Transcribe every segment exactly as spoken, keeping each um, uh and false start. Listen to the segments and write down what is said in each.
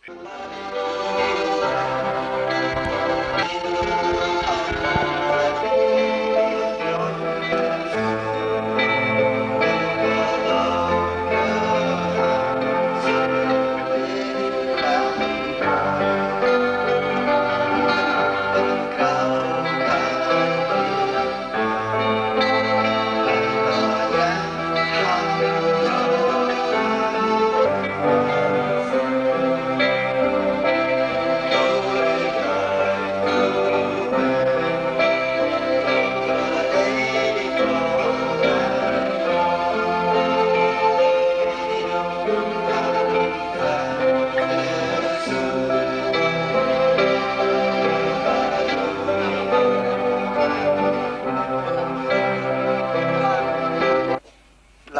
Lăm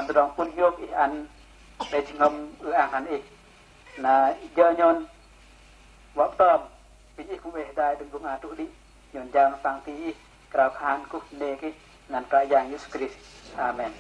tơdrong pŭn hiôk Ih ăn đei jơhngơ̆m ư-ang hăn Ih. Na jơ nhôn wă pơtơm, apinh Ih kư̆m oei hơdai đơ̆ng bơngai truh đĭ, nhôn jang păng ti Ih, krao khan kuh bơnê kơ Ih, 'năn Kră Yang Yêsu Krist. Amen.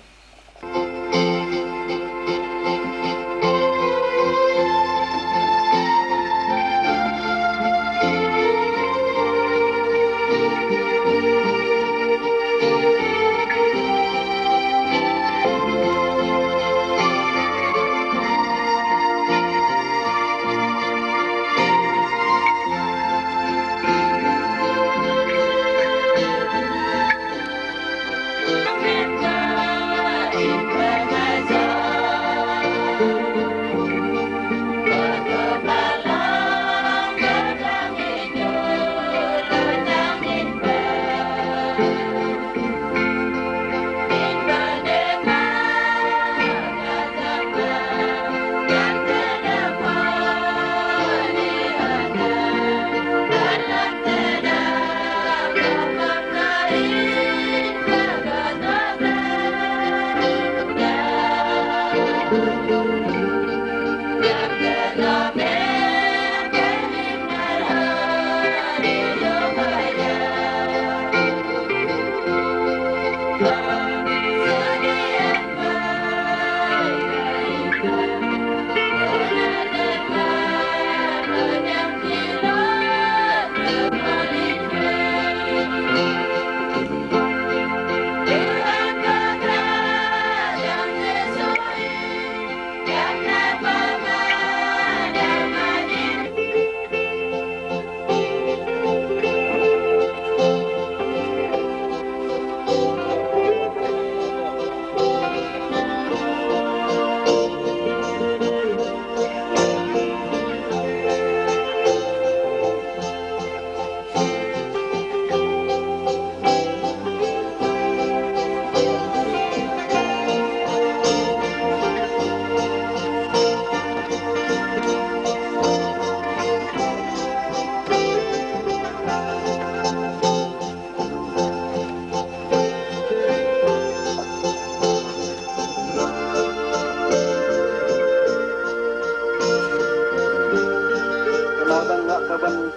Tơdah bơ̆n wă kơ bơ̆n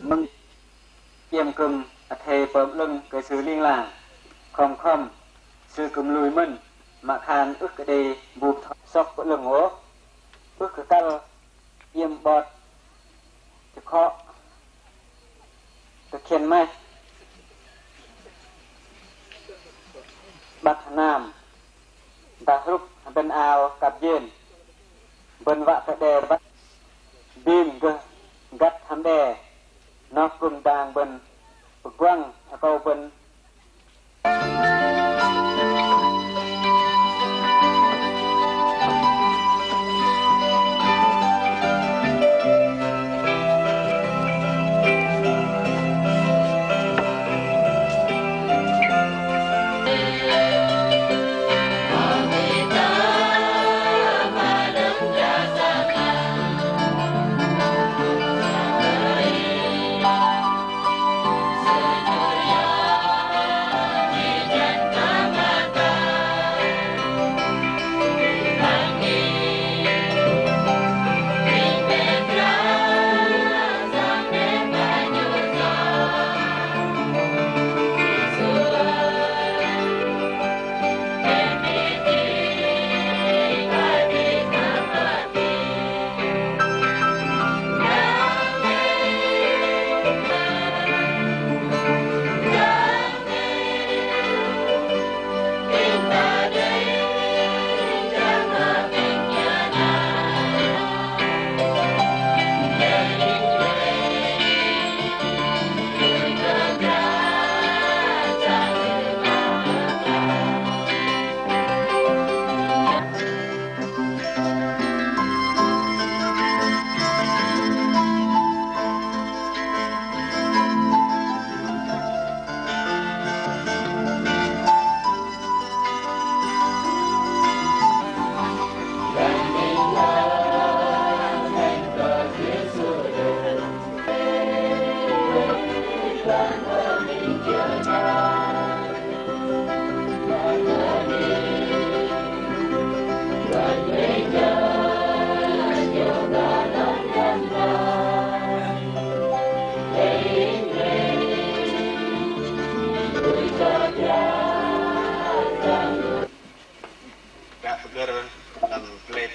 mơ̆ng iĕm kư̆m athei pơm 'lơ̆ng kơ Sư ling lang, khŏm khŏm Sư kư̆m lui mơ̆n, mă khan ưh kơ đei bup thŏ sŏk pơ'lơ̆ng ôh, ưh kơ kăl iĕm 'bot chơkhŏ tơ khiĕn mah, 'băt hơnam, dah hrŭp hơbĕn ao kăp jên, bơ̆n wă kơ đe băt bim gơh găt hăm đe, noh kư̆m dang bơ̆n pơguăng akâu bơ̆n.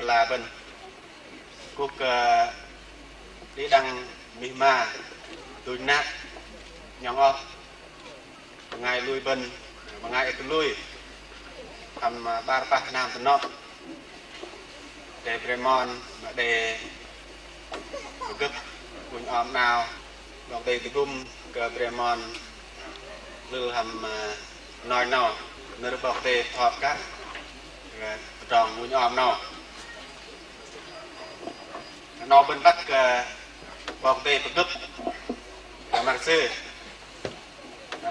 la bơ̆n. Kŭk kơ đĭ đăng mih ma, duch năr, 'nhŏng oh, bơngai lui bơ̆n, bơngai ưh kơ lui, hăm 'bar pah hnam tơnŏ. Đe bre mon, mă đe pơgơ̆p, ŭnh om 'nao, 'Bok Kei-Dei tơgŭm kơ bre mon, hlưh hăm, ơ, noi 'nâu, nơ̆r 'Bok Kei-Dei thoi kă, ơ, tơdrong ŭnh om 'nâu. Noh bơ̆n băt kơ 'Bok Kei-Dei pơgơ̆p kơ mar sư.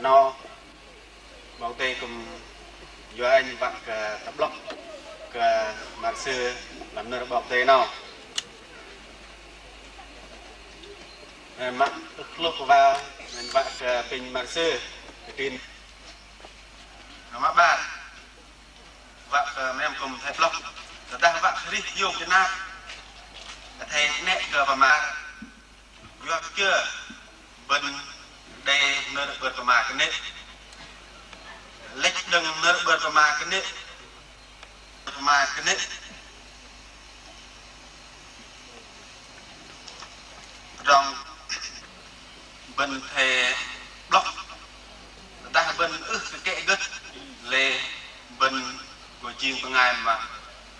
Noh 'Bok Kei-Dei kư̆m yua inh wă kơ tơ'blŏk kơ mar sư lăm nơ̆r 'Bok Kei-Dei 'nâu. Mă ưh kơ hlôh kơ wă, mă wă kơ apinh mar sư kơdrin. Mă 'bar. Wă kơ mă lei kư̆m athei 'blŏk. Tơdah wă kơ arih hiôk jơnap, athei 'nĕ kơ pơma. Yua kơ bơ̆n đei nơ̆r 'bơ̆r pơma kơnê̆. Lĕch đơ̆ng nơ̆r 'bơ̆r pơma kơnê̆. Pơma kơnê̆. Tơdrong bơ̆n athei 'blŏk. Tơdah bơ̆n ưh kơ kĕ gơ̆t, lei bơ̆n gô jing bơngai mă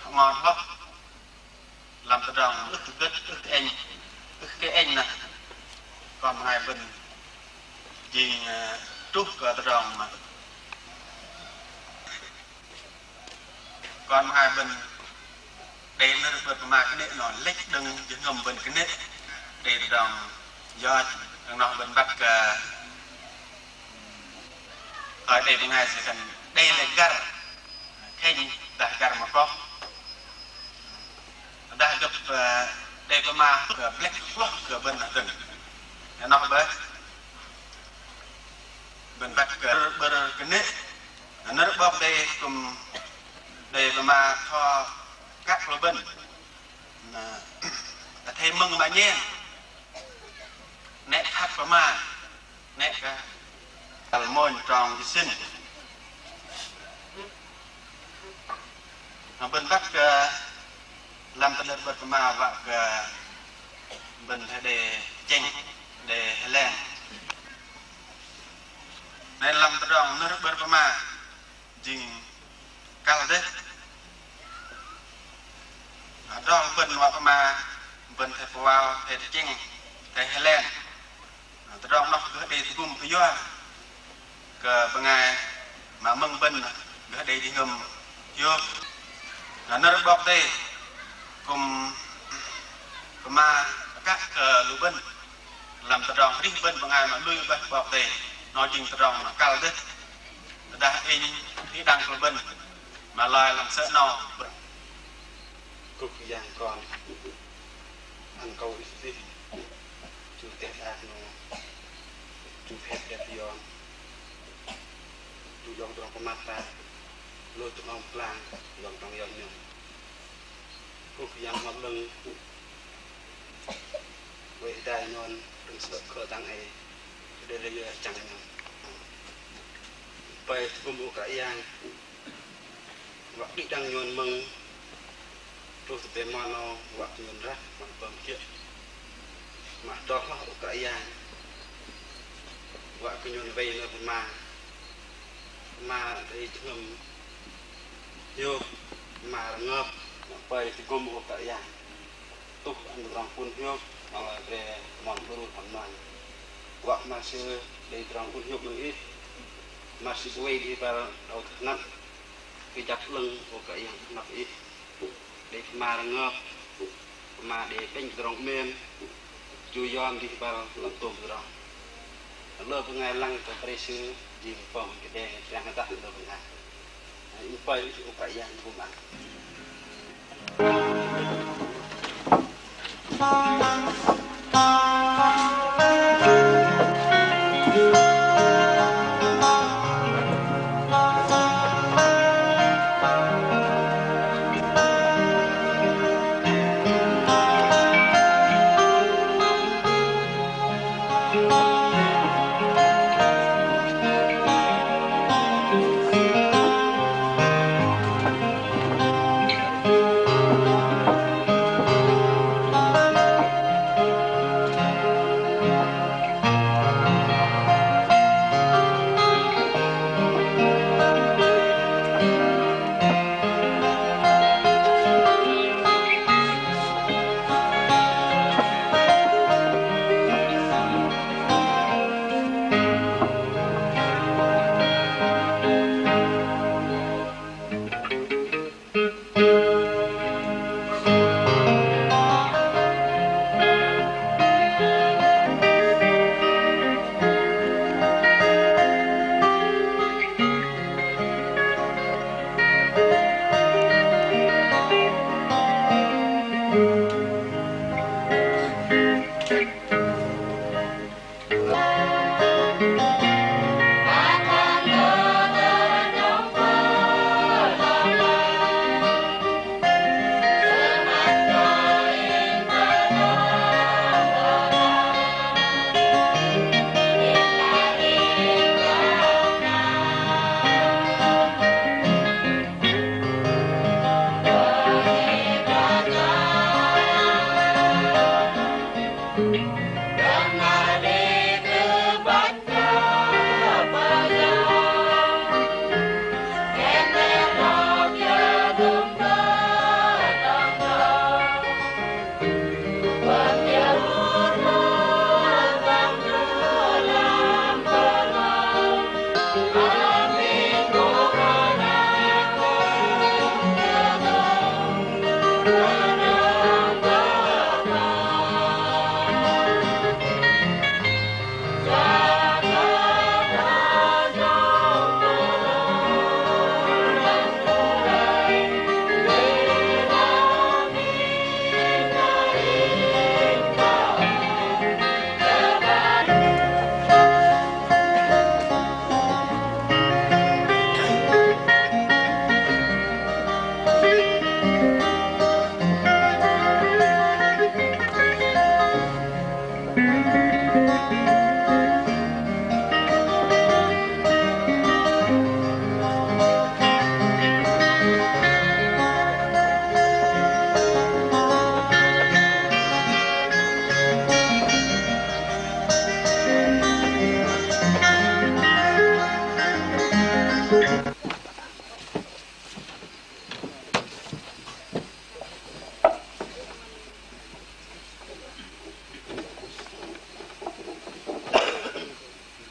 hơngon hloh lăm tơdrong ưh kơ gơ̆t, ưh kơ ĕnh, ưh kơ ĕnh nơh. Kon bơngai bơ̆n jing, ơ, truh kơ tơdrong mă Kon bơngai bơ̆n đei nơ̆r 'bơ̆r pơma kơnê̆ noh lĕch đơ̆ng jơhngơ̆m bơ̆n kơnê̆. Đei tơdrong yoch, đơ̆ng noh bơ̆n băt kơ thoi đei bơngai sư khan đei lĕ găr khĕnh dah găr mă koh. Dah gơ̆p, ơ, đei pơma kơ blĕk hloh kơ bơ̆n hơdơ̆ng. Noh bơih bơ̆n băt kơ 'bơ̆r kơnê̆. Nơ̆r 'Bok Kei-Dei kư̆m đei pơma thoi kă kơ lu bơ̆n. Na, athei mơ̆ng mă nhen. 'Nĕ kăt pơma. 'Nĕ kơ. Kăl mônh trong jơsĭn. Na bơ̆n băt kơ lăm tơdrong nơ̆r 'bơ̆r pơma wă kơ bơ̆n hơdai chĕng, đei hơlen. Na lăm tơdrong nơ̆r 'bơ̆r pơma jing kăl dêh. Adrol bơ̆n wă pơma, bơ̆n athei pơwao, athei tơchĕng, athei hơlen. Tơdrong noh gơh đei tơgŭm pơyua kơ bơngai mă mơ̆ng bơ̆n gơh đei jơhngơ̆m hiôk. Na nơ̆r 'Bok Kei-Dei kư̆m pơma kă kơ lu bơ̆n lăm tơdrong arih bơ̆n bơngai mă lui bơih 'Bok Kei-Dei, noh jing tơdrong noh kăl dêh. Tơdah inh đĭ đăng kơ lu bơ̆n mă loi lăm sơ̆ noh. Kŭk Yang kon, ăn akâu Ih tih, chu teh đak noh, chu phet đet yon, chu yŏng tơdrong pơmat ta, lôch tơ'ngon pơglang, yŏng tơdrong yoch nhŏng. Kŭk Yang Bơhngol 'Lơ̆ng, oei hơdai nhôn đơ̆ng sơ̆ kơ dang ei, đei lei yơ chăng nhôn. Pơi tơgŭm ôh Kră Yang, wă đĭ đăng nhôn mơ̆ng truh tơ pơma 'nâu, wă kơ nhôn rah, wă pơm kiơ̆. Mă adrol hloh ôh Kră Yang, wă kơ nhôn wei nơ̆r pơma, pơma đei jơhngơ̆m hiôk, pơma rơngơp, mă pơi tơgŭm ôh Kră Yang. Tuh ăn tơdrong pŭn hiôk, mă lei bre mon bơ̆r hăm noi. Wă kơ mar sư đei tơdrong pŭn hiôk đơ̆ng Ih. Mar sư kơ wei đĭ băl đơ̆ng tơ hơnăp. Kơjăp 'lơ̆ng ôh Kră Yang tơ hơnăp Ih. Đei pơma rơngơp, pơma đei pĕnh tơdrong 'mêm. Chu yom đĭ băl lăm tôm tơdrong. Lơ bơngai lăng kơ pre sư, jing pơm kơdeng, triăng hơdăh lơ bơngai. Inh pơi ôh Kră Yang tơgŭm ăn.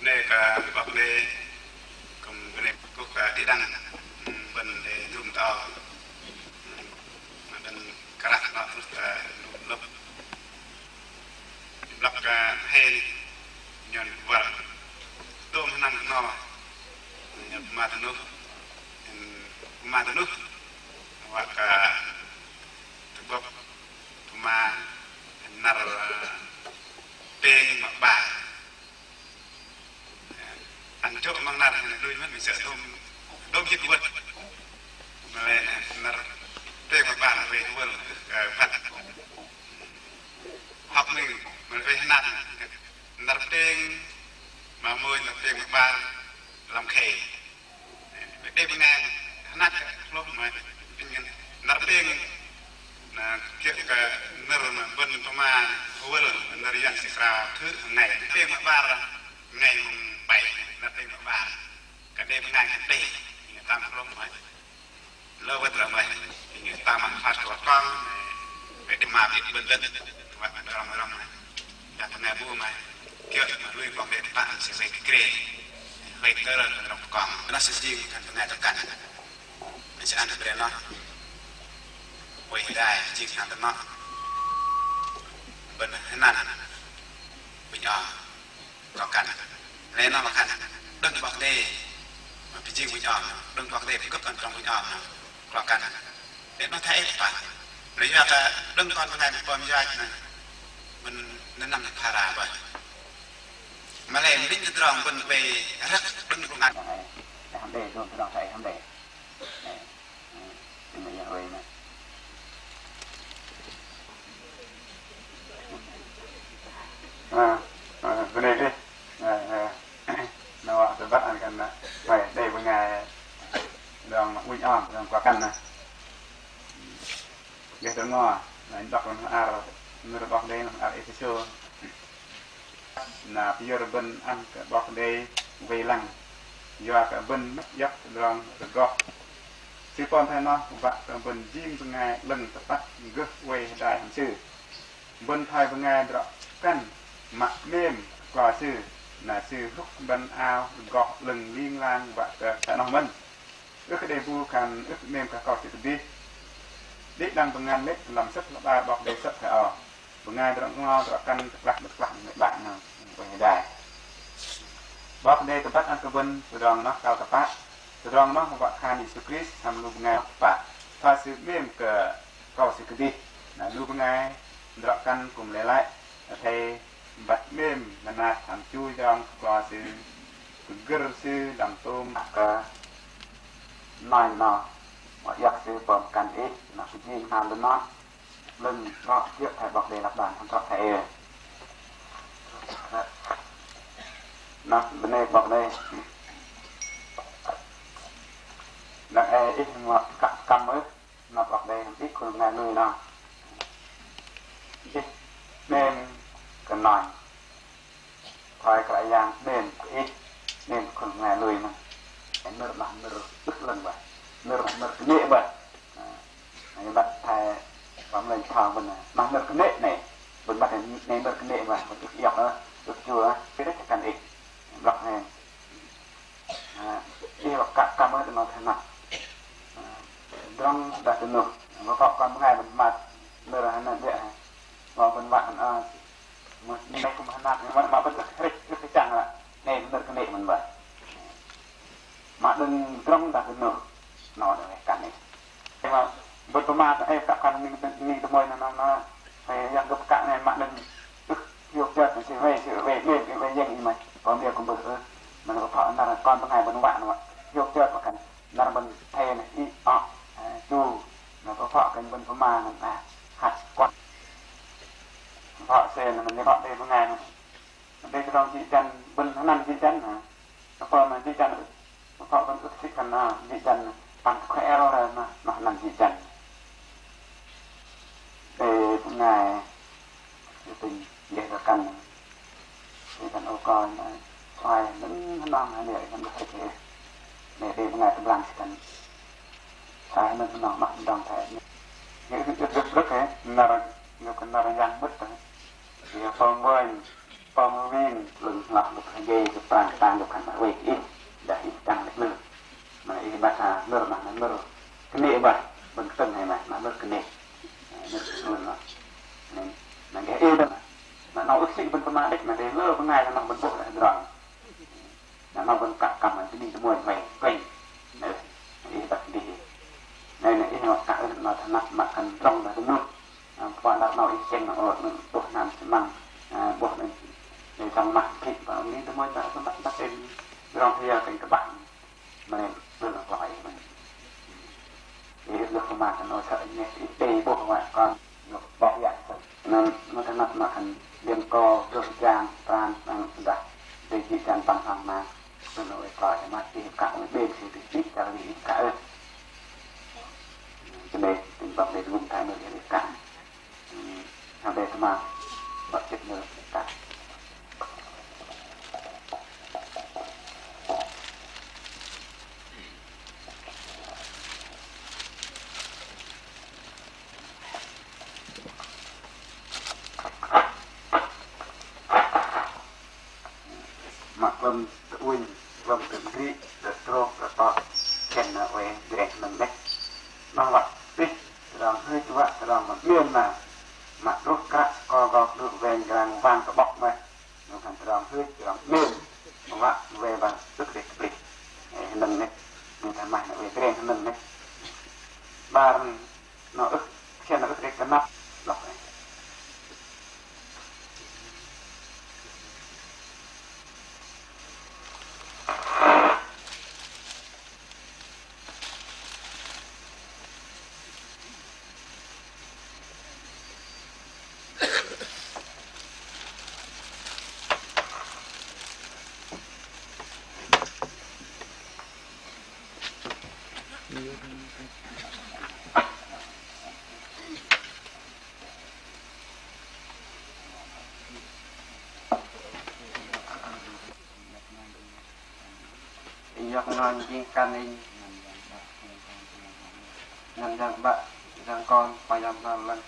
Bơnê kơ 'Bok Kei-Dei, kŭm bơnê kơ đĭ đăng, bơ̆n đei dôm tơ, bơ̆n kră 'noh truh kơ lŭp lăp. Lăp kơ hei nhôn wăr tôm hơnăn 'noh, nhôn pơma tơnuh, pơma tơnuh, wă kơ tơ'bơ̆p pơma năr pêng mă 'bar. Ăn chô̆ măng năr hơnăn lui mơ̆n, mă sơ̆ dôm, dôm jĭt wơ̆t. Mă lei năr pêng mă 'bar wei wơl, ơ, phăt. Hŏk minh, mă lei wei hơnăn, năr pêng mă mônh, năr pêng mă 'bar lăm khei. Đei bơngai hơnăt kơ hlôh mă, năr pêng, na kiơ̆ kơ nơ̆r mă bơ̆n pơma wơl, nơ̆r Yuăn sư krao thứ hơngai. Pêng mă 'bar, ngai mơ̆ng bai, năr pêng mă 'bar. Kơ đei bơngai khan đei, tam hlôh mă. Lơ wơ̆t ră mă, tam mă phat kơ kong, wei đei mă bit bơ̆n dơ̆n, wă kơ rŏng rŏng mă. Dah tơngai bu mă, kiơ̆ mă lui 'Bok Kei-Dei tơpă, sư wei kơ krê, wei kơ rŏng kong. Noh sư jing khan tơngai tơkăn. Sư ăn bre noh. Wei hơdai jing khan tơ noh. Bơ̆n hơnăn. Bơ̆n ơ. Klo kăn. Lei noh mă khan đơ̆ng 'Bok Kei-Dei mă pơjing bơ̆n ơm, đơ̆ng 'Bok Kei-Dei pơgơ̆p ăn tơdrong bơ̆n ơm noh. Klo kăn. Lei noh thoi ei pă. Lei yua kơ đơ̆ng kon bơngai pơm yoch noh, bơ̆n năm phara bơih. Mă lei minh tơdrong bơ̆n oei răk đơ̆ng bơngai. Hăm đei, dôm tơdrong thoi ei hăm đei. Ơ, ơ, bơnê dêh. Ơ, ơ, na wă tơbăt ăn khan na, mă lei đei bơngai dơ̆ng ŭnh ơm, dơ̆ng klo kăn na. Gơh dơ̆ng ngo, na đŏk lăm ar, nơ̆r 'Bok Kei-Dei lăm ar Êphêsô. Na pơyơ̆r bơ̆n ăn kơ 'Bok Kei-Dei wei lăng, yua kơ bơ̆n mơ̆t iŏk tơdrong rơgoh. Sư pơm thoi noh wă kơ bơ̆n jing bơngai 'lơ̆ng tơpă gơh oei hơdai hăm Sư. Bơ̆n thoi bơngai drŏ kăn mă 'mêm kơ Sư, na Sư hŭk bơ̆n ao rơgoh 'lơ̆ng ling lang wă kơ thoi noh mơ̆n. Ưh kơ đei bu khan ưh kơ 'mêm kơ akâu Sư kơdih. Đĭ đăng bơngai lê̆ lăm sơ̆p hla bơar 'Bok Kei-Dei sơ̆p thoi âu. Bơngai drŏ nglo, drŏ kăn, tơklah, tơklah, bơngai 'bă noh, bơngai hơdai. 'Bok Kei-Dei tơbăt ăn kơ bơ̆n tơdrong noh kăl tơpă. Tơdrong noh wă khan Yêsu Krist hăm lu bơngai tơpă. Thoi Sư 'mêm kơ akâu Sư kơdih. Na lu bơngai drŏ kăn kư̆m lei lăi, athei băt 'mêm mơnat hăm chu yom kơ klo sư, kơ gơ̆r sư đơ̆ng tôm kơ nai noh, mă iŏk sư pơm kăn ih, na kơ jing hăm dơnŏ, lưng trŏ kiơ̆ thoi 'Bok Kei-Dei lăp đon hăm trŏ thoi ơ. Na bơnê 'Bok Kei-Dei. Na ơ ih mă kăp kăm ưh. Na 'Bok Kei-Dei hăm ih khul bơngai lui noh. Ih 'mêm kơ nai. Thoi Kră Yang 'mêm kơ ih, 'mêm kơ khul bơngai lui noh. Nơ̆r noh nơ̆r ưh lăng bơih. Nơ̆r noh nơ̆r kơnê̆ bơih. Na, na băt thoi pơm lei thoi bơ̆n noh nơ̆r kơnê̆ 'nei. Bơ̆n băt 'nei nơ̆r kơnê̆ bơih, bơ̆n ưh iŏk, ưh chu, ưh kơ kăn ih. Blŏk 'nei. Ih wă kăp kăm ưh đơ̆ng noh thoi noh. Drŏng dah dơnuh. Mă phŏ kon bơngai bơ̆n mă nơ̆r hơnăn biă. Mă bơ̆n mă hơnăn. Mă nơ̆r kư̆m hơnăn. Mă bơ̆n ưh kơ hrĕch ưh kơ chăng lă. 'Nei nơ̆r kơnê̆ mơ̆n bơih. Mă đơ̆ng drŏng dah dơnuh. Noh đơ̆ng kăn ih. Bơ̆n pơma tơ ei kăp kăn ning tơ, ning tơ môi na, na, na, ei, yang gơ̆p kă 'nei mă đơ̆ng, ưh, hiôk chơt, sư wei, sư wei, wei, wei, wei, yang ih mă, kon biă kư̆m bơih, ơ, mă na pơphŏ năr kon bơngai bơ̆n wă, na wă, hiôk chơt, wă kăn, năr bơ̆n thei na, i, o, ơ, chu, na pơphŏ kăn bơ̆n pơma, na, a, hăt, kuăt. Pơphŏ sư, na, mă na pơphŏ đei bơngai, na. Đei kơ dŏng jĭ jăn, bơ̆n hơnăn jĭ jăn, hă? Apinh na jĭ jăn, apinh bơ̆n ưh sĭ khan na jĭ jăn, păng kơ el na, na hơnăn jĭ jăn. Đei bơngai, đei tĭng, đei kơ kăn, đei kăn âu kon, na, suai, lăng hơnăn, na, đei kăn ưh sĭ khan. Đei, đei bơngai tơblang sĭ khan. Suai, lăng hơnăn, na, dŏng thoi. Đei ưh, ưh, ưh, ưh, hă, năr, ưh, kơ năr yang mơ̆t, hă. Đei pơm bơih. Pơm win, lưng hloh gơ̆p hơgei, gơ̆p prang tang, gơ̆p khan mă wei kơ ih, dah ih tang lĕ nơ̆r. Mă ih băt hă, nơ̆r noh, nơ̆r kơnê̆ bơih, bơ̆n kơtơ̆ng hei mă, nơ̆r kơnê̆. Nơ̆r kơnê̆ noh. Nên, na gah ih bơ̆n, na noh ưh sĭ bơ̆n pơma đĕch, na đei lơ bơngai na noh bơ̆n 'bôh dah drŏng. Na noh bơ̆n kăp kăm, na đei tơ môi mei, kơnh. Na ih băt đei. Na, na ih mă kăp ưh, na thoi noh mă khan drŏng dah dơnuh. Ơ, pơma đak 'nâu ih chĕng 'nâu ôh, 'nâu 'bôh hnam sơmăng, ơ, 'bôh 'nâu, ơ, sơmăng mă, kĭ, pă, ling tơ môi, pă, pă, pă, pă, ơ, rong hia kơnh kơ băt. Mă 'nâu, ơ, 'nâu, pă, ơ. Ih, ih, lơ pơma kơ 'nâu sơ̆, ih, ih, đei 'bôh, wă, kon, 'nâu, 'bok yă, sơ̆. 'Nâu, 'nâu, tơ năp mă khan, liêm kơ, drơh jang, pran, pran, dah, đei jĭ jăn păng hlang na. Bơ̆n ơi, kơ mă ih kăp, ih 'mêm sư tih tih, chă ih kăp, ơ. Chơ 'nei, tĭng 'Bok Kei-Dei gŭm thoi 'nâu ih kăp. Hăm đei tơmam, 'bok chĕp 'nâu ih kăp. Mă klơ̆m tơ unh, klơ̆m tơ gri, tơ trôk, tơ tŏ, khen na oei, dreng hơnơ̆ng đĕch. Noh wă, pih, tơdrong hưch wă, tơdrong mă 'mêm na, mă truh kră, kơ gŏk, đơ̆k weng, grang, wang, kơ 'bok mă. Noh khan tơdrong hưch, tơdrong 'mêm, mă wă, wei, wang, đơ̆k đĕch, kơplih. Ơ, hơnơ̆ng đĕch, noh tơmah na oei, dreng hơnơ̆ng đĕch. 'Bar, Noh ưh, khen noh ưh kơ đei kơnăp. Noh. Inh iŏk noh jing kăn inh. Ngăn Yang 'Bă, Yang Kon, Khua Yang Bơhngol 'Lơ̆ng.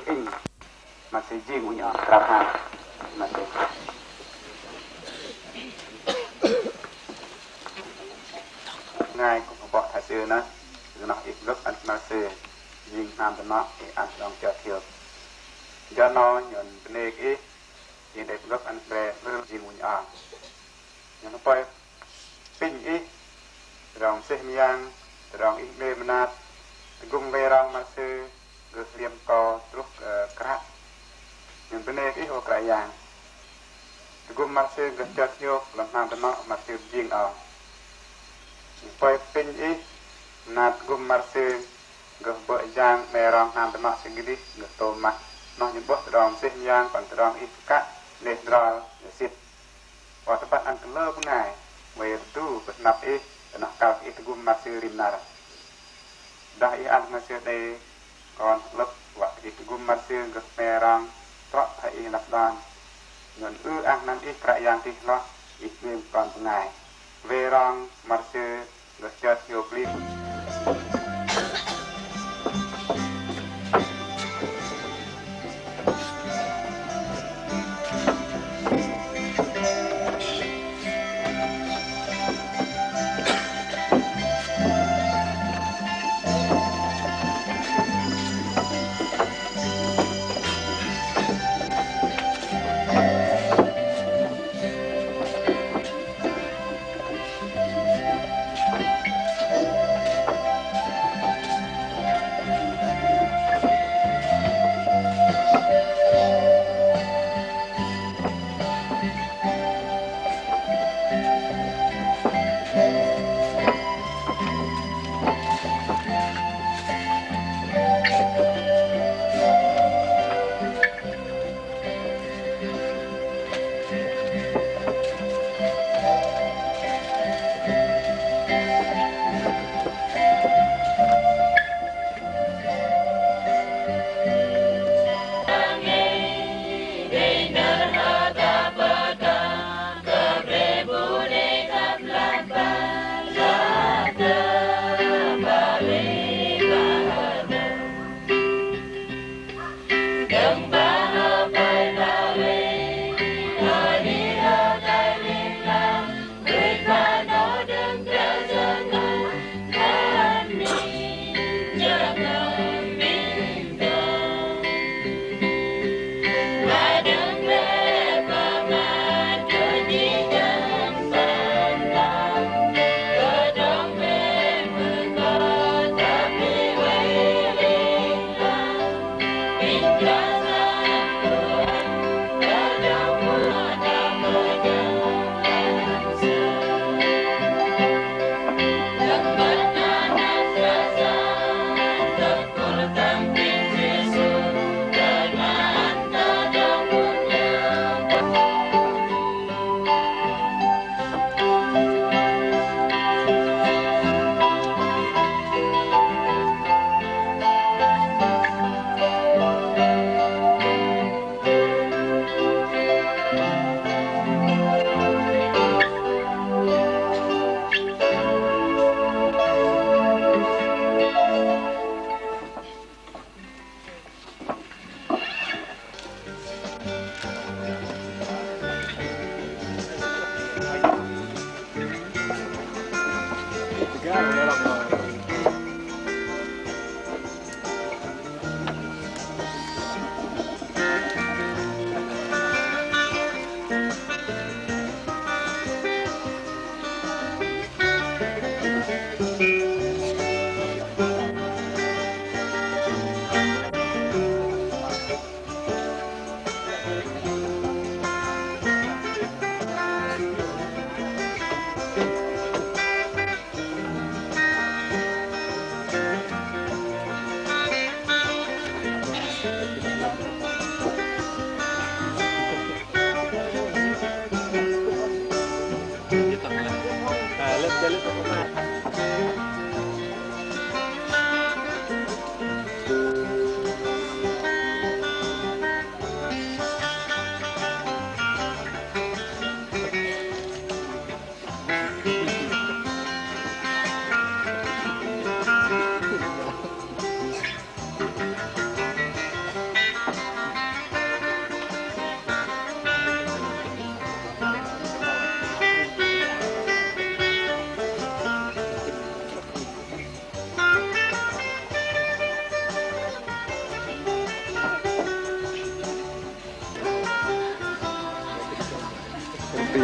Inh, mă sư jing ŭnh ong krao khan. Mă sư. Ngai kơ pơbŏ thoi sư nơh, gơnơh ih pơgơ̆p ăn mă sư jing hnam tơnŏ, ih ăn tơdrong chơt hiôk. Jơ 'nâu nhôn bơnê kơ ih, ih đei pơgơ̆p ăn bre lơ̆m jing ŭnh ong. Nhôn hơpơi pinh ih, tơdrong mơsêh mơyang, tơdrong ih 'mêm mơnat, tơgŭm wei rong mă sư, gơh liêm kơ truh, ơ, kră. Nhôn bơnê kơ ih ơ Kră Yang. Tơgŭm mă sư gơh chơt hiôk lăm hnam tơnŏ mă sư jing ong. Nhôn hơpơi pinh ih, mơnat tơgŭm mă sư gơh bơ̆ jang 'mêm rong hnam tơnŏ sư kơdih, gơh tôm mă. Noh nhôn 'bôh tơdrong mơsêh mơyang, păng tơdrong ih pơkă, neh hơdrol, gơh sĭt. Wă tơbăt ăn kơ lơ bơngai, wei rơdu pơhnăp ih, tơ noh kăl kơ ih tơgŭm mă sư rim năr. Dah ih ăn mă sư đei kon hơ'lơ̆p, wă kơ ih tơgŭm mă sư gơh 'mêm rong, trŏ thoi ih lăp đon. Nhôn ư ang năm ih Kră Yang tih hloh, ih 'mêm kon bơngai. Wei rong mă sư gơh chơt hiôk lim.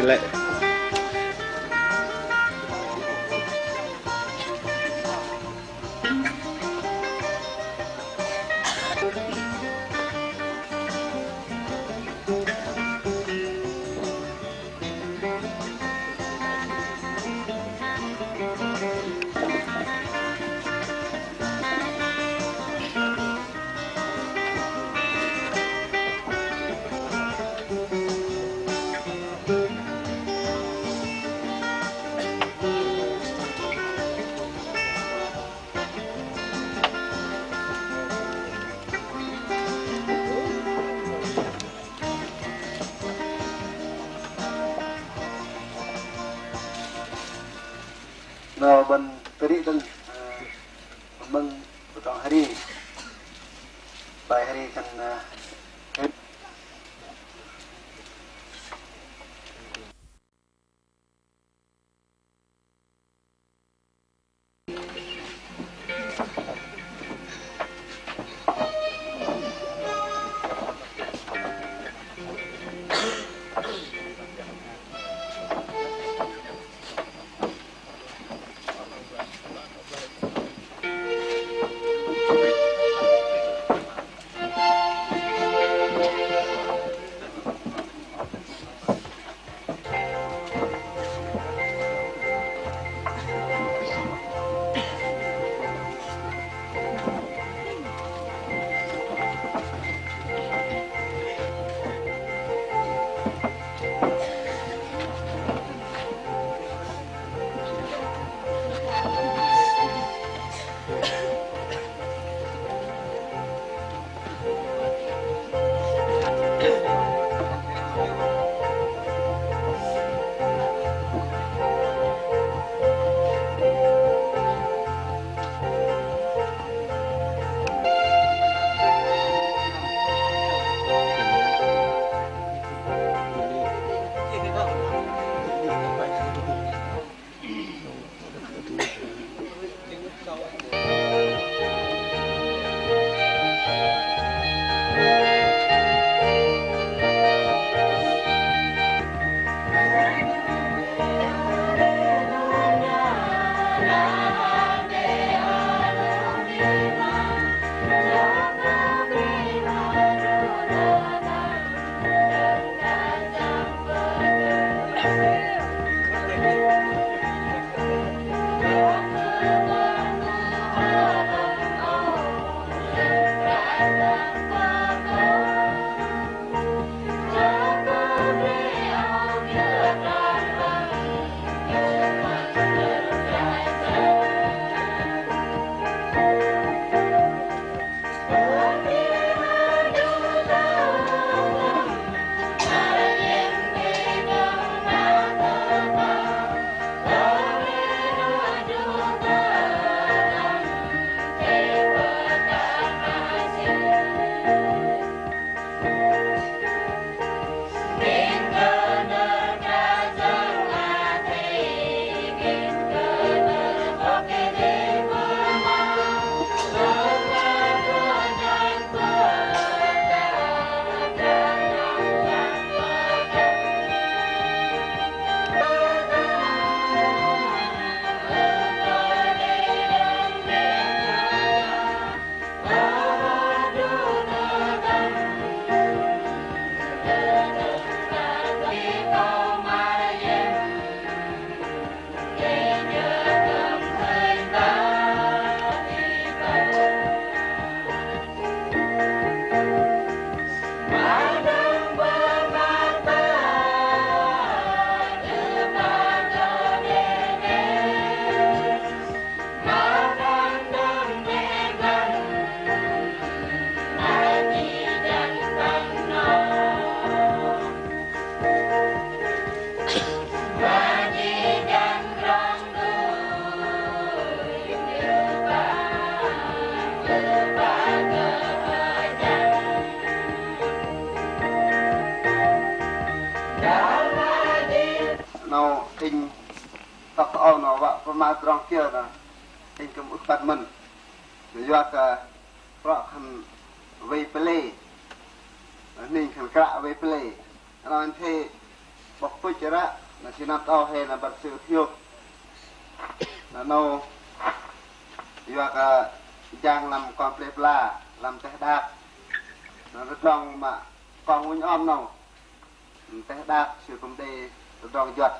Lĕ. Noh bơ̆n tơri dơ̆ng, ơ, mơ̆ng bơtŏng hơri. Bai hơri khan, ơ, Nâu inh tŏk âu nâu wă pơma tơdrong kiơ nâu inh kư̆m ưh kơ băt mơ̆n. Yua kơ krŏ khan wei pơlei, ning khan kră wei pơlei. Nâu inh thei 'Bok Pŭch ră, na sư năm tơ âu hei na băt sư hiôk. Na 'nâu yua kơ jang lăm kon plei pla, lăm teh đak. Na tơdrong mă kơ ŭnh om 'nâu. Teh đak sư kư̆m đei tơdrong juăt.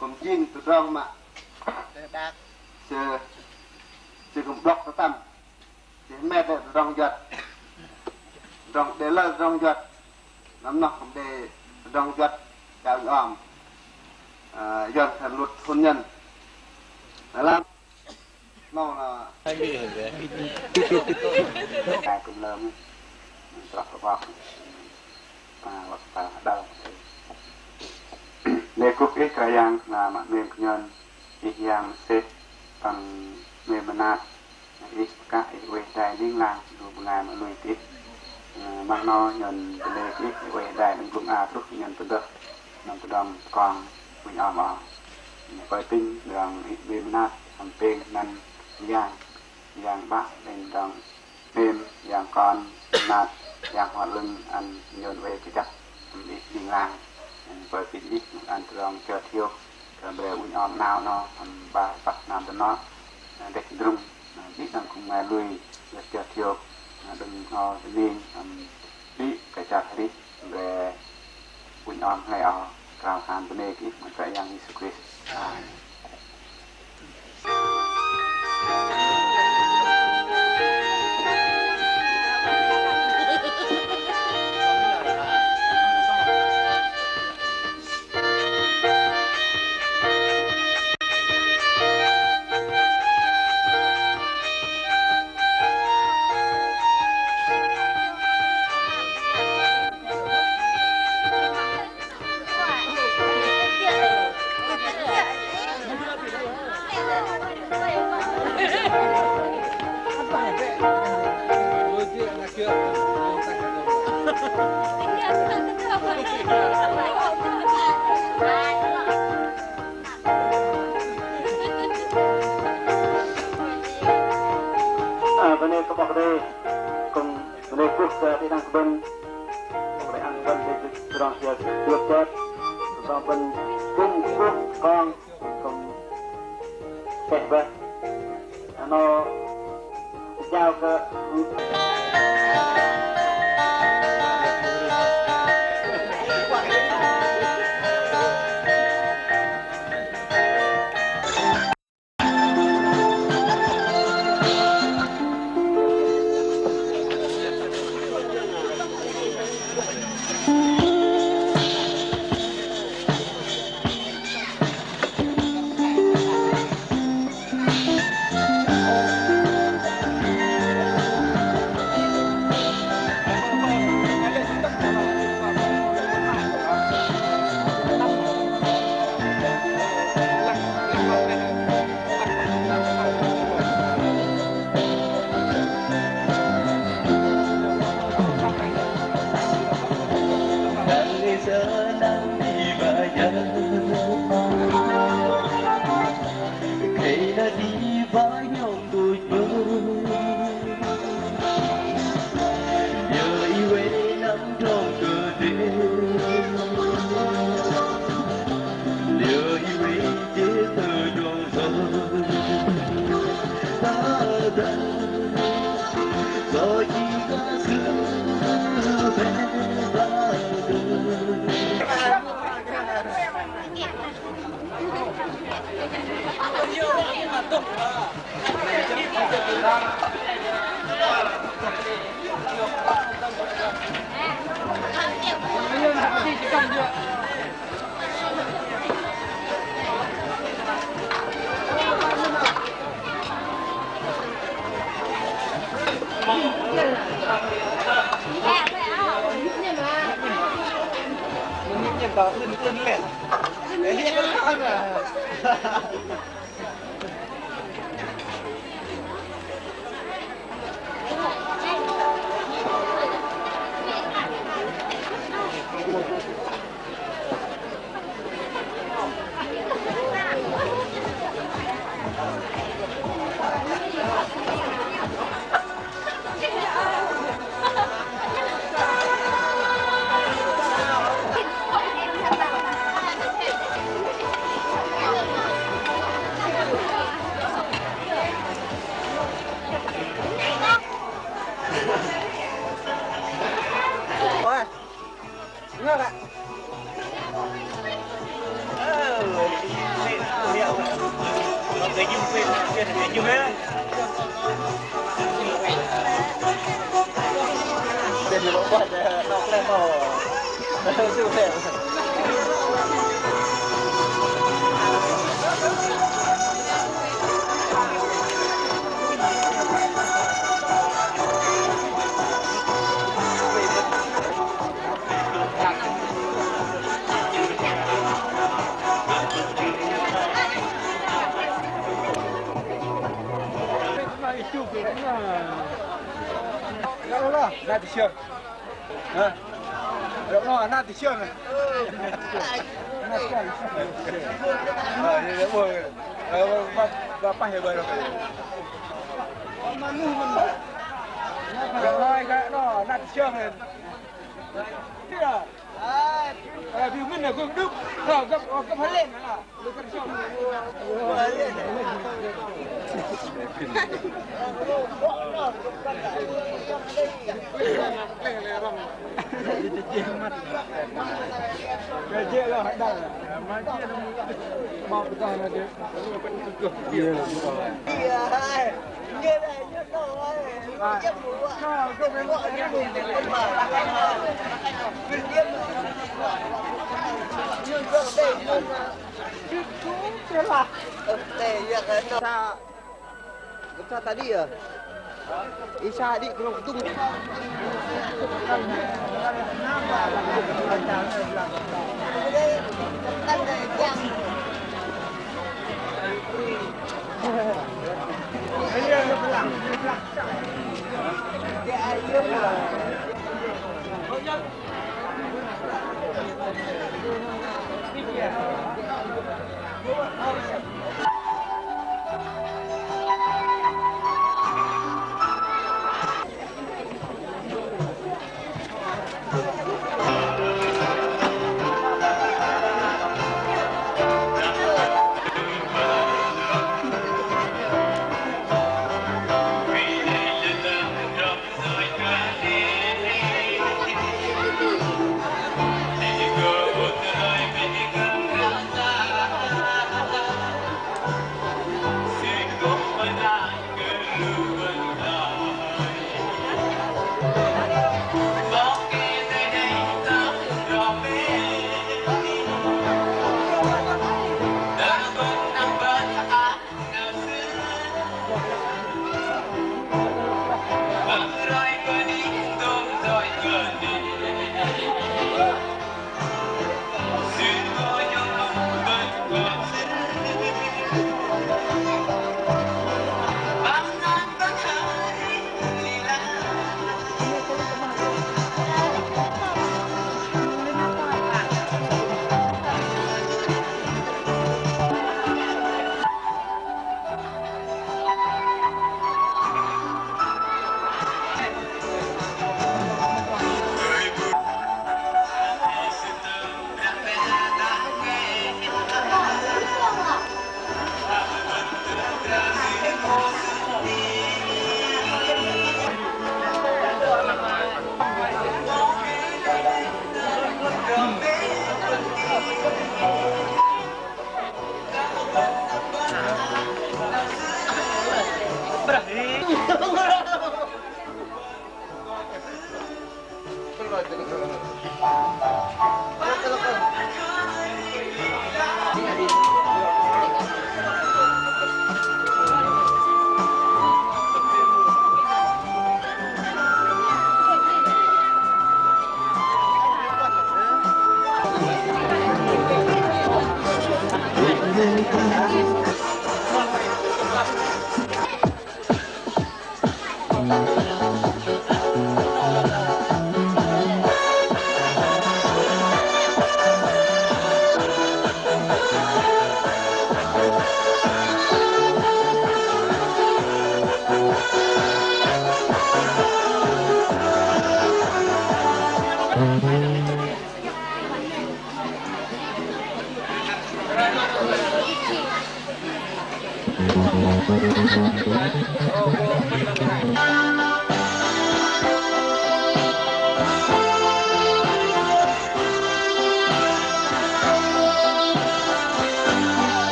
Kư̆m jing tơdrong mă teh đak sư, sư kư̆m blŏk tơtăm. Sư hơmet đei tơdrong juăt. Tơdrong đei lơ tơdrong juăt. Năm noh kư̆m đei tơdrong juăt kơ ŭnh om. Ơ, yuăn khan luật hôn nhân. Lăm 'nâu na. Ai kư̆m lơm. Trŏ kơ 'bok. Pă wă pă đăl. Lei kuh Ih Kră Yang na mă 'mêm kơ nhôn, Ih Yang mơsêh păng 'mêm mơnat. Ih pơkă Ih oei hơdai ling lang lu bơngai mă lui kơ Ih. Ơ, măng 'nâu nhôn bơnê kơ Ih, Ih oei hơdai đơ̆ng blŭng a truh nhôn pơdơh năm tơdrong pơkong ŭnh om âu. Pơi apinh đơ̆ng Ih 'mêm mơnat hăm pêng 'năn Yang, Yang 'Bă đơ̆ng tơdrong 'mêm, Yang Kon, Mơnat, Yang Bơhngol 'Lơ̆ng ăn nhôn oei kơjăp hăm Ih ling lang. Pơi apinh Ih ăn tơdrong chơt hiôk kơ bre ŭnh om 'nao 'noh hăm ba păh hnam tơnŏ, dêh tơdrŭm, đĭ đăng kư̆m bơngai lui, dêh chơt hiôk, đơ̆ng bơhngol bơnênh hăm đĭ kơ chăl arih bre ŭnh om hlei âu. Krao khan bơnê kơ Ih mă Kră Yang Yêsu Krist. Amen. Ơ, bơnê kơ 'Bok Kei-Dei, kư̆m bơnê kuh kơ đĭ đăng kơ bơ̆n, 'Bok Kei-Dei ăn bơ̆n đei tơdrong hiôk chơt, tơdrong bơ̆n kư̆m kuh kong, kư̆m teh bơih. Ano, jao kơ Gơ̆p sa tadi yơ? Isa đĭ kơnong kơdŭng.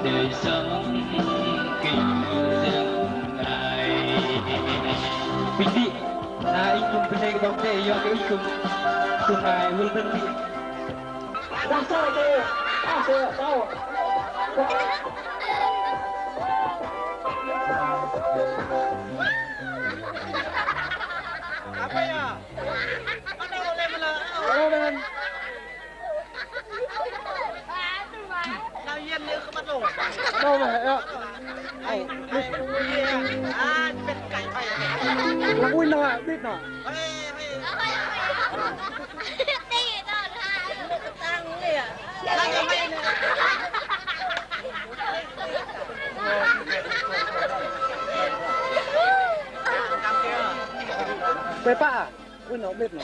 Pinh đĭ, na inh kư̆m pơsei kơ 'Bok Kei-Dei, yua kơ inh kư̆m, kư̆m ai wơl bơ̆n đĭ. Apa ya? Bắt đầu lên mà là. Bắt đầu lên. Đâu mà hả? Ui, nó biết nó. Quay pă à? Ui, nó biết nó.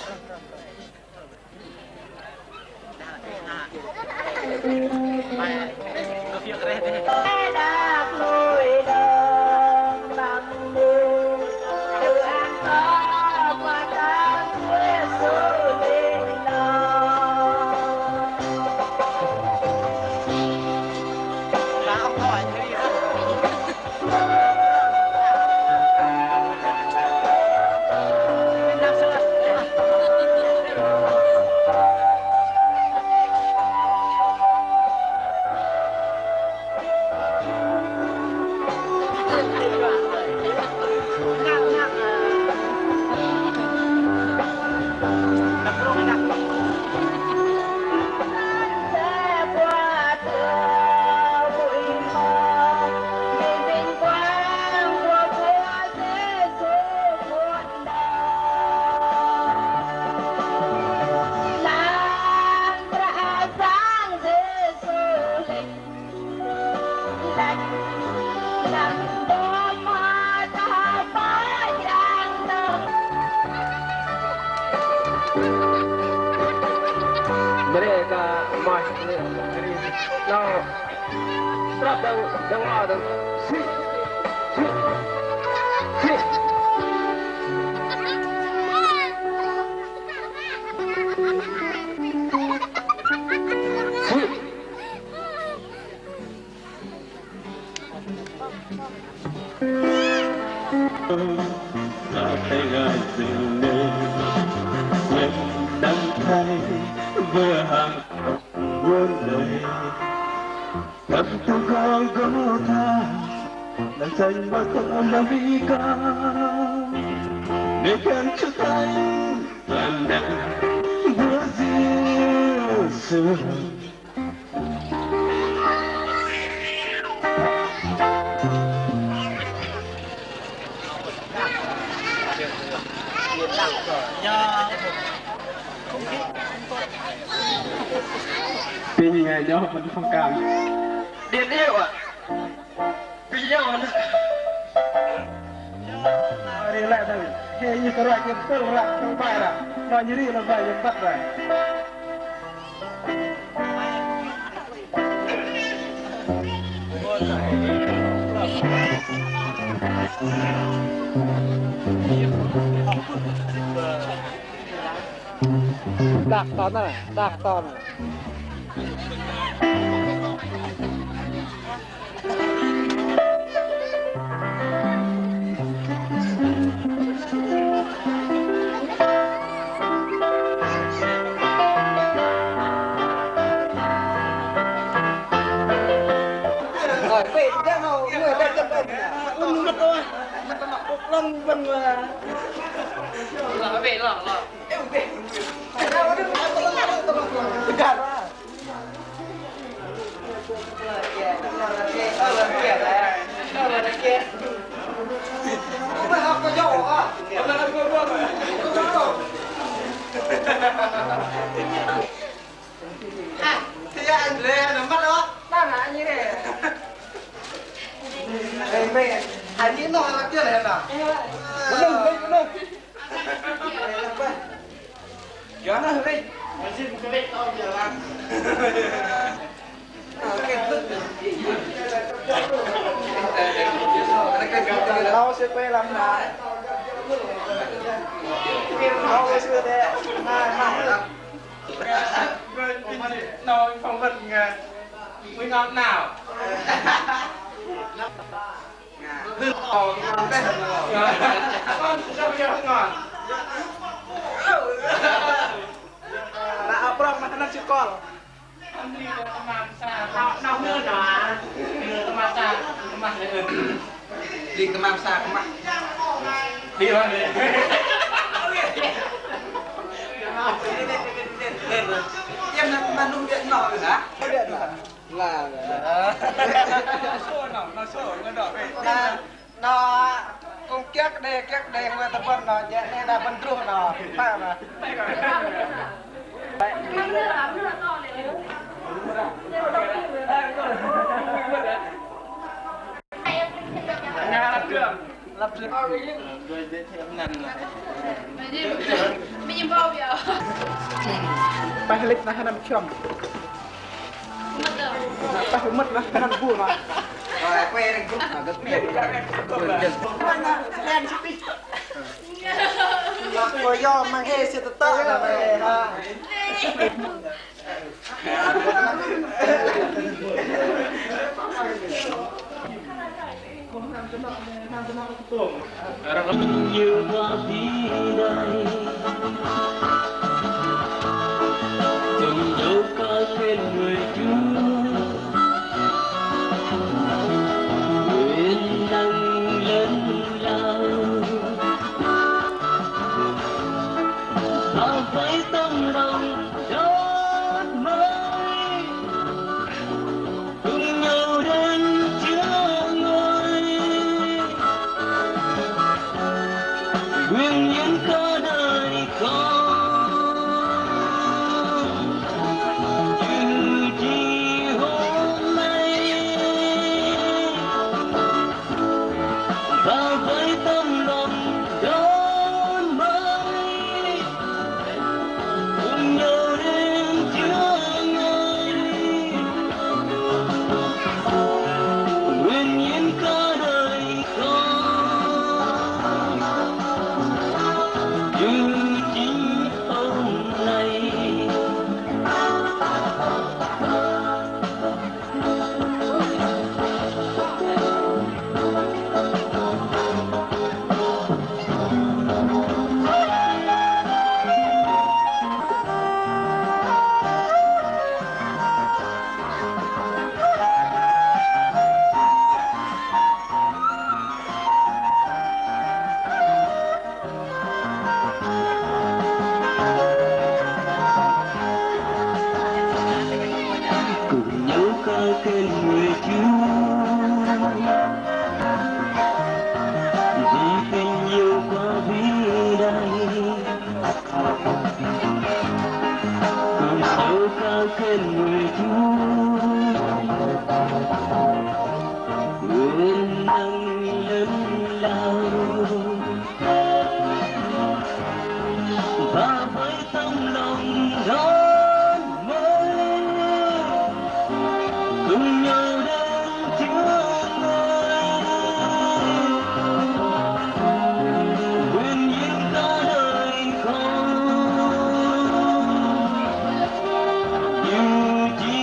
Mă lei kơ mă, lei, lei, lei. Trăp dang, dang mă dang. Sĭ, sĭ, sĭ. Sĭ. Pinh ngai nho pơ̆n phong cam. Điện iu à? Pinh nho nơ. Ri lĕ dơ̆ng. Hei, ih kơ roi kiơ tơl ră, tơl bai ră. Nho nhi ri lăm bai yơ̆ng băt ră. Đak ton nơ, đak ton. Nâu sư quay lăm nă. Nâu sư đe. Nâu, nâu. Nâu phỏng vấn, ờ, Ui, ngon 'nao. Hưn, ngon teh. Ngon. Ngon, sao bây giờ ngon? Nă, ơ, prong mă hơnăn sư kol. Ăn đi kơ mă sa, nao, nao nơ nơ. Kơ mă sa, kơ mă lei ưh. Đi kơ mă sa, kơ mă. Đi rồi đi. Em nă, kơ mă nung điện nọ rồi hả? Là, là. Nă, nă, kông kiơ̆ đe, kiơ̆ đe, hue tơpơ̆n nă, jĕ đe đa bơ̆n druh nă, pă nă. Pah lĕch nă hơnăn kiơ̆m. Pah mơ̆t nă hơnăn bu nă. Ơ, yơ mă hê sư tơtơ̆ nă. Đơ̆ng chơ ngơi, bình yên cả đời con. Chư chi hôm nay, và với tấm lòng đón mời, cùng nhau đến Chúa ngôi, nguyện hiến cả đời con, như chính hôm nay. Cùng nhau ca khen ngợi Chúa, vì tình yêu quá vĩ đại. Cùng nhau ca khen ngợi Chúa, quyền năng lớn lao. Và với tấm lòng đón mời, cùng nhau đến Chúa ngôi, nguyện hiến cả đời con, như chỉ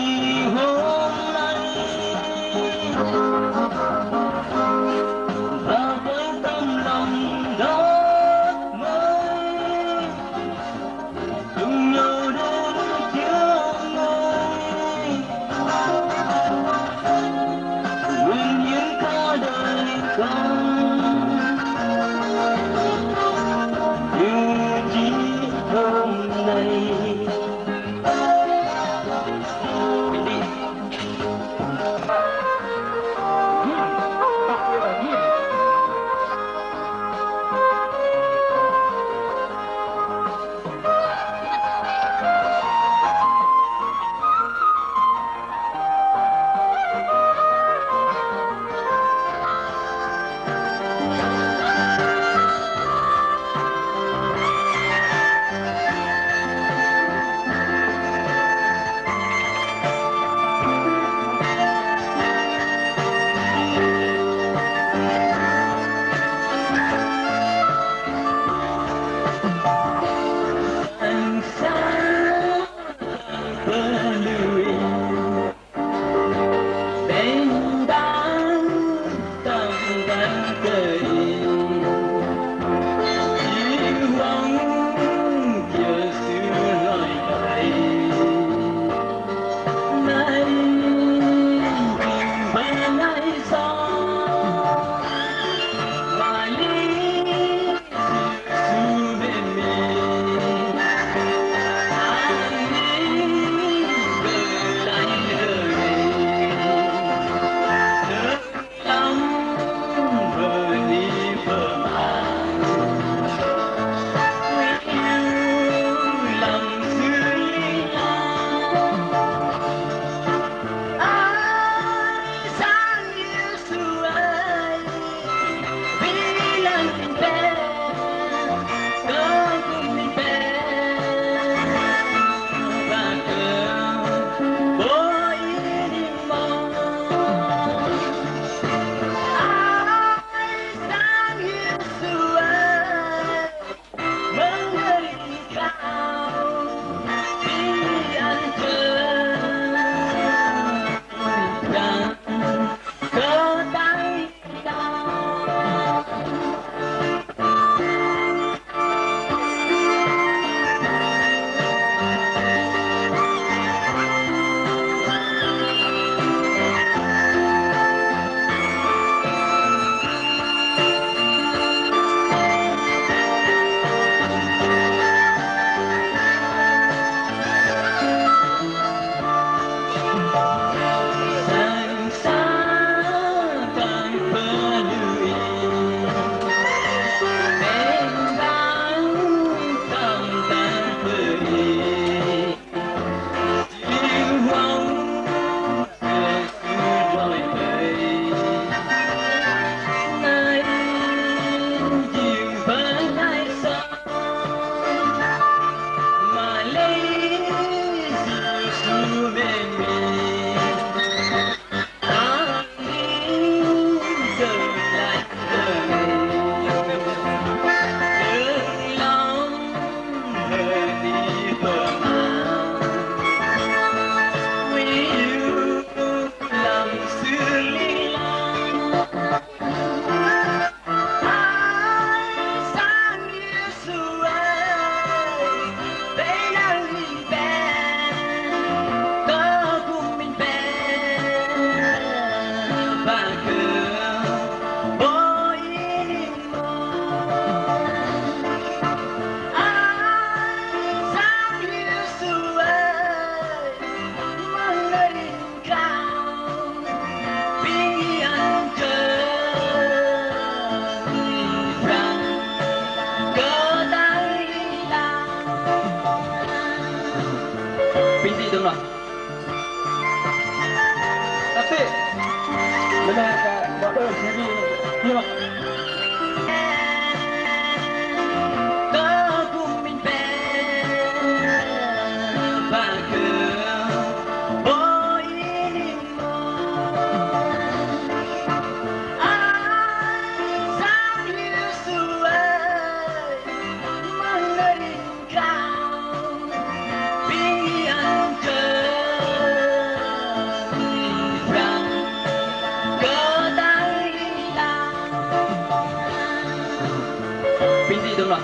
Pinh di dơ̆ng noh.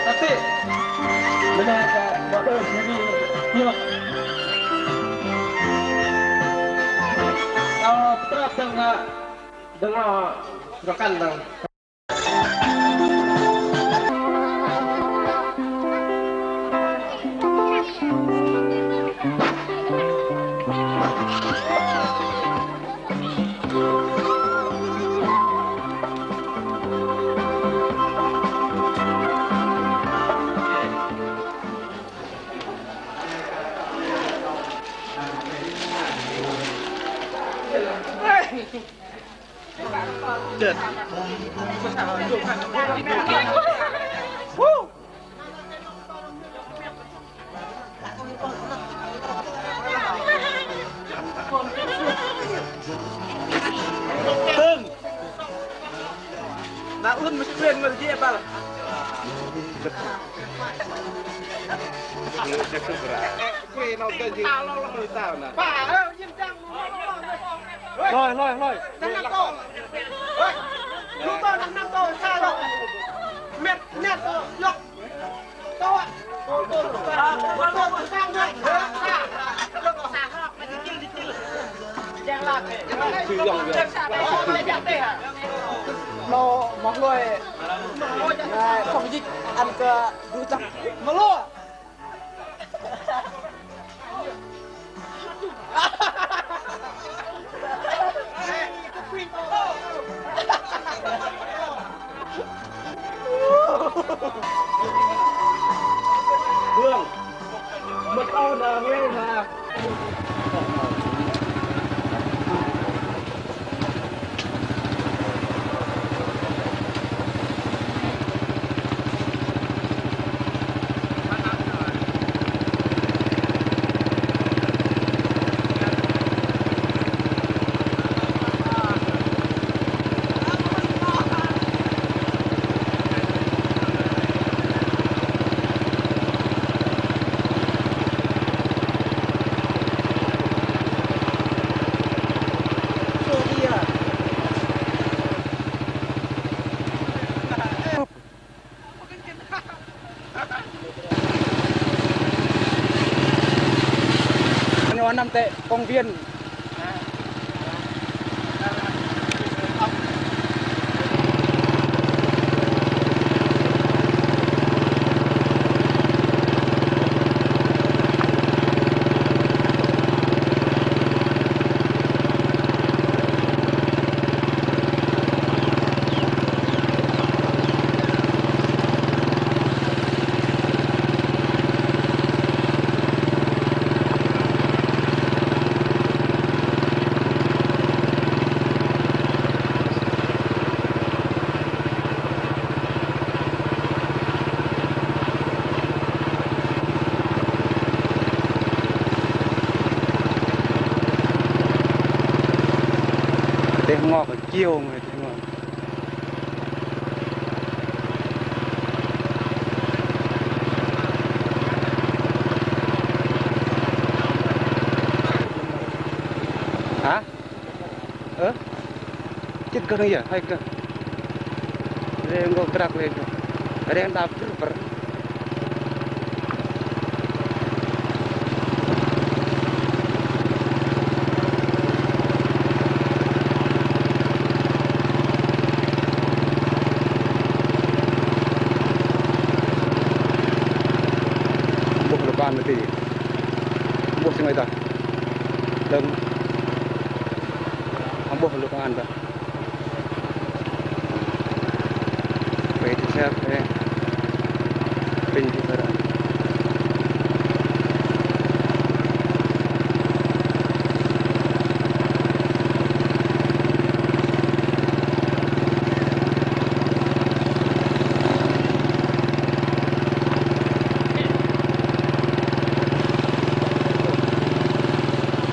Tơpă. Mơnat kơ mă đơ̆ng sơnê. Ơ, pơtrăp dơ̆ng, ơ, dơ̆ng, ơ, rơkăn dơ̆ng. Tơng. Na ưn mă sŭ kren ngăl jê̆ băl. Kren nâu kơ jê̆. Lôi, lôi, lôi. Lô mă lôi. Nai, phòng dịch ăn kơ du tăng. Mă lôi. Hương. Mă tơ đa hê hă. Nho năm tĕ công viên. Teh ngok kiêu người teh ngok. Hah? Ơ? Chit gơh nơ̆ng yơ, hai gơh. Reng gô krăk reng gô. Reng đap brŭ brŭ. Bôh lơ̆ kơ ăn mă tih. Bôh sĭ ngơi dah. Đơ̆ng. Bôh lơ̆ kơ ăn dah. Pêng ti sep, pêng ti sep.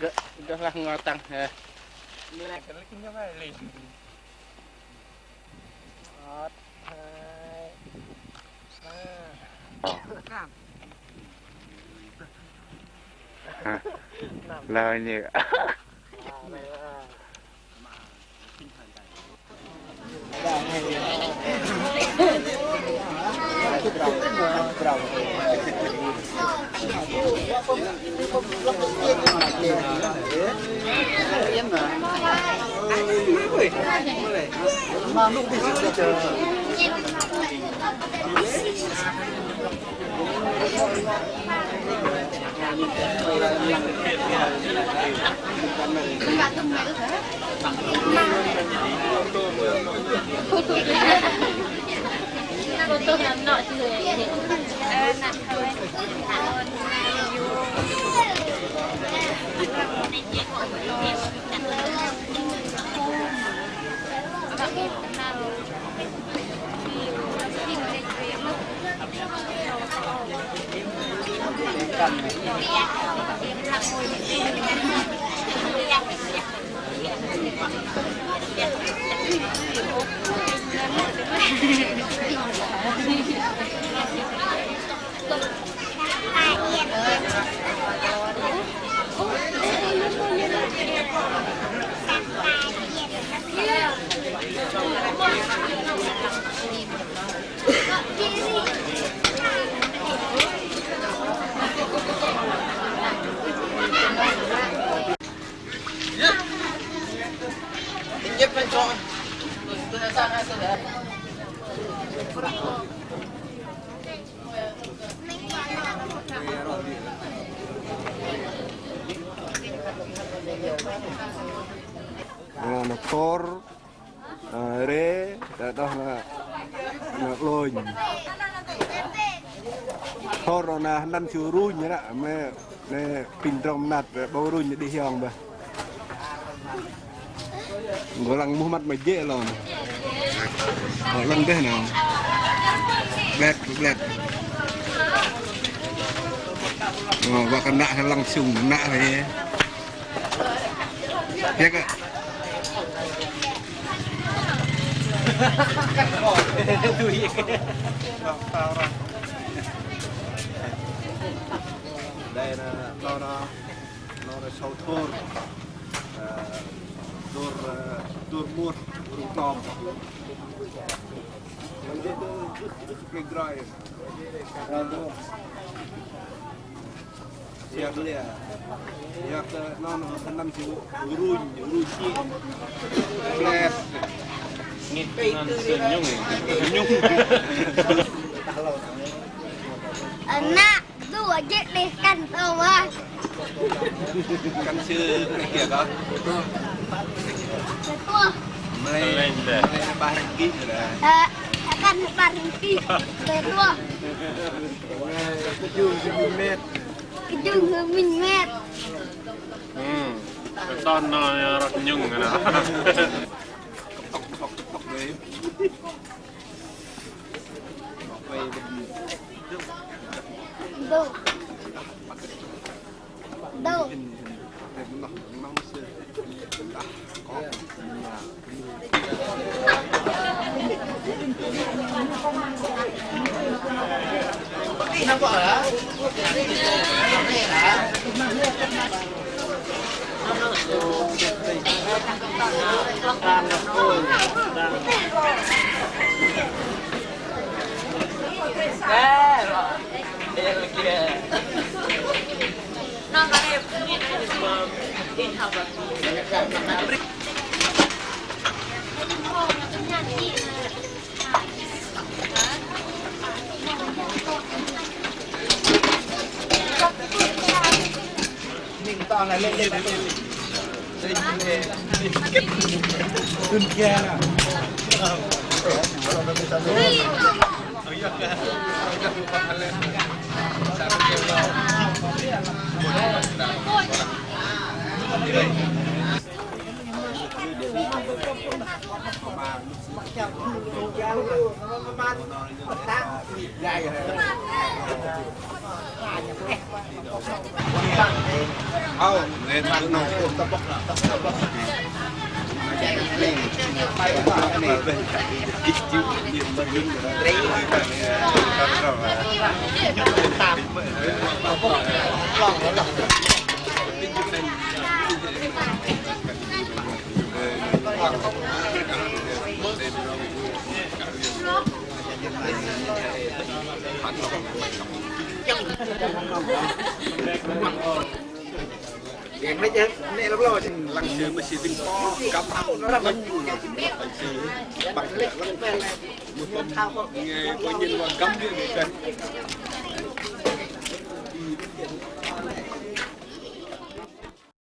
Gơ̆, gơ̆ lah ngol tăng, hơ. Một, hai, ba. Năm. Lah như. Ơ, na thor, ơ, re, dah, dah na, na 'lơnh. Thor na hơnăn sư runh ră, mă, mă pinh drong mơnat, 'bâu runh đĭ hiong bơih. Gô lăng muh măt mă jê̆ lon. Gô lăng dêh nơh. Blet, blet. Ơ, wă kơ nă lăng sung, nă ră. Hiăk kơ. Đây là, nó, nó, nó là sâu thôn. Ơ, thôn, ơ, thôn một, Rung Tom. Cái grai. Siap leh. Yak, ơ, non, ơ, năm triệu. Runh, runh chi. Blet. Ngit nan senyum, senyum. Ană, du aje đe kăn tơ wă. Kăn sư kia kơ. Sư tuh. Mălei, mălei ba hrĕng ki dah. Ơ, kăn ba hrĕng ki. Sư tuh. Kơjung sư minh met. Kơjung sư minh met. Hmm. Tơdrong noh rơ̆k nhŭng nă. Dô. Dô. Lăng sư mă sư tĭng pô găm. Lăng sư păng lăng sư. Mă sư lăng păng lăng sư. Mă sư păng lăng sư.